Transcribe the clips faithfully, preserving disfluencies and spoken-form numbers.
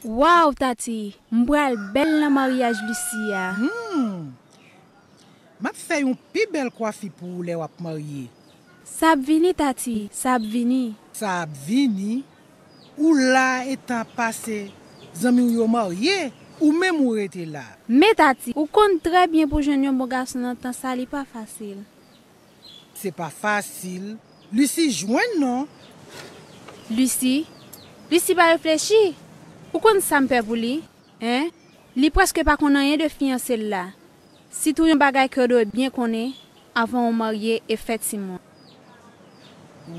Waw, Tati, m pral bèl nan maryaj Lucy a. Hmm. M ap fè yon pi bèl kwafi pou ou lè w ap marye. Sa ap vini, Tati, sa ap vini. Sa ap vini? Ou la e tan ap pase, zanmi w yo marye, ou menm ou rete la. Men Tati, ou konn trè byen pou jwenn yon bon gason nan tan sa li pa fasil. Se pa fasil. Lucy jwenn non. Lucy? Lucy pa reflechi. Ou konn sa m pè pou li? Hein? Li prèske pa konn anyen de fiyanse l la. Sitou yon bagay ke w dwe byen konnen avan w marye e fè timoun.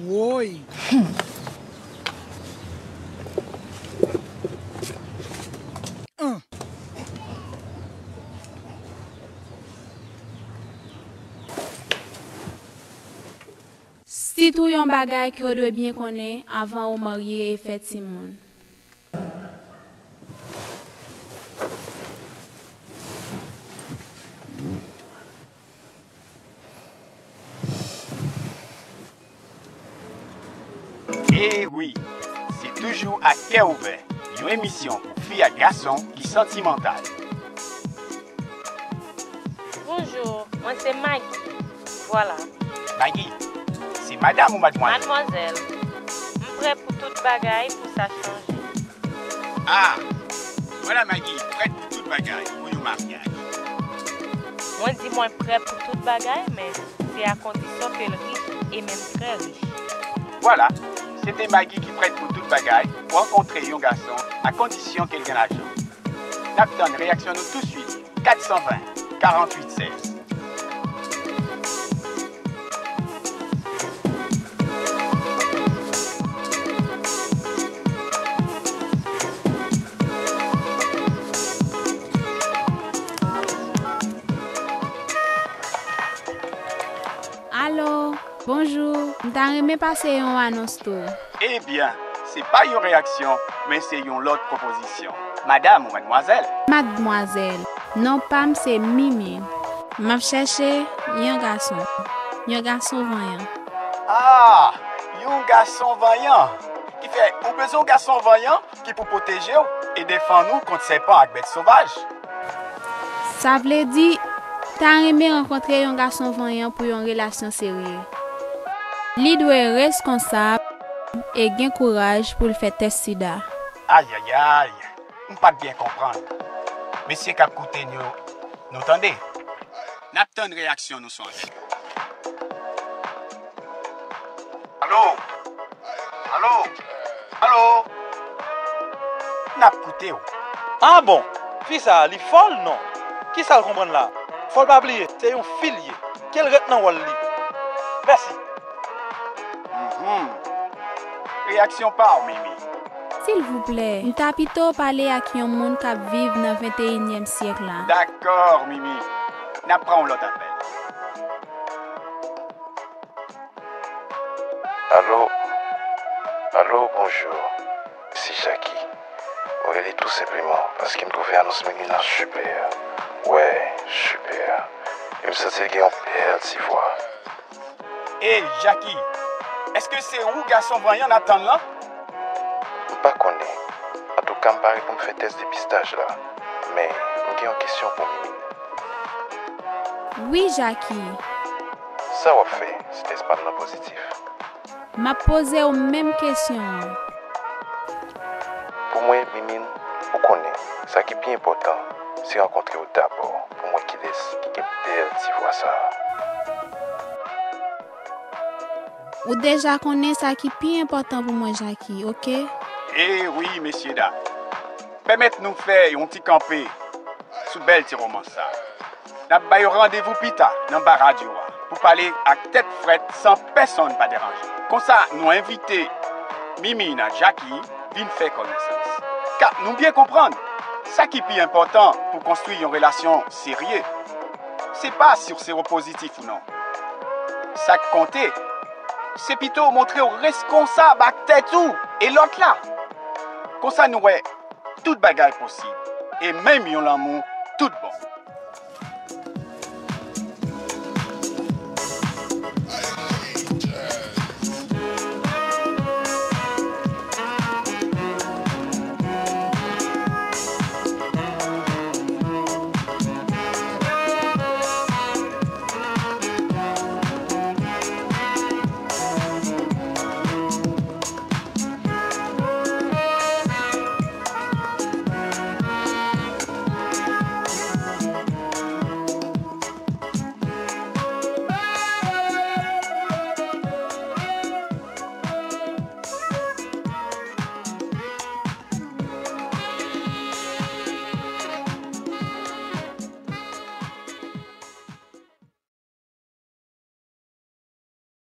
Woy! An. Sitou yon bagay ke w dwe byen konnen avan w marye e fè timoun. E wi, se toujou ak kè ouvè, yon emisyon pou fi ak gason ki santimantal. Bonjou, mwen se Maggie. Vwala. Maggie, se madanm ou madmwazèl? Madmwazèl. M prè pou tout bagay pou sa chanje. Ah! Vwala Maggie prèt pou tout bagay pou yon maryaj. Mwen di mwen prè pou tout bagay, men se a kondisyon ke l rich e menm trè rich. Vwala, se te Maggie ki prèt pou tout bagay pou rankontre yon gason a kondisyon ke l gen lajan. N ap tann reyaksyon nou touswit. Kat san ven, karannwit sèz. Alo, bonjou. M ta renmen pase yon anons tou. Ebyen, se pa yon reyaksyon, men se yon lòt pwopozisyon. Madanm ou madmwazèl? Madmwazèl. Non pa m se Mimi. M ap chèche yon gason. Yon gason vanyan. Ah, yon gason vanyan. Kifè, ou bezwen yon gason vanyan ki pou pwoteje w e defann ou kont sèpan ak bèt sovaj. Sa vle di, ta renmen rankontre yon gason vanyan pou yon relasyon serye. Li dwe reskonsab e gen kouraj pou l fè tès sida. Ayayay, m pa t byen konprann. Mesye k ap koute n yo, nou tande? N ap tann reyaksyon nou sou antèn. Alo? Alo? Alo? N ap koute w. Ah bon? Fi sa a, li fòl? Non. Kisa l konprann la? Fò l pa bliye, se yon fi l ye. Ke l ret nan wòl li. Mèsi. Mhm. Reyaksyon pa w, Mimi. Silvouplè, m ta pito pale ak yon moun k ap viv nan venteyinyèm syèk la. Dakò, Mimi. N ap pran yon lòt apèl. Alo? Alo, bonjou. Se Jackie. Mwen rele tou senpleman paske m twouve anons Mimi nan sipè. Wè, sipè. E m santi l gen yon bèl ti vwa. Ey, Jackie, èske se ou gason vanyan n ap tann lan? M pa konnen. Antouka, m pare pou m fè tès depistaj la. Men, m gen yon kesyon pou Mimi. Wi, Jackie. Sa w ap fè si tès pa m nan pozitif? M ap poze w menm kesyon an. Pou mwen, Mimine, ou konnen, sa ki pi enpòtan, se rankontre w dabò pou m wè kilès ki gen bèl ti vwa sa a. Ou deja konnen sa ki pi enpòtan pou mwen, Jackie, oke? E wi, mesyedam. Pèmèt nou fè yon ti kanpe sou bèl ti romans sa a. N ap ba yo randevou pita nan ba radyo a pou pale ak tèt frèt san pèsonn pa deranje. Konsa, nou envite Mimine ak Jackie vin fè konesans. Ka nou byen konprann, sa ki pi enpòtan pou konstwi yon relasyon serye, se pa si w sewopozitif ou non. Sa k konte, se pito w montre w reskonsab ak tèt ou e lòt la. Konsa nou wè tout bagay posib, e menm yon lanmou tout bon.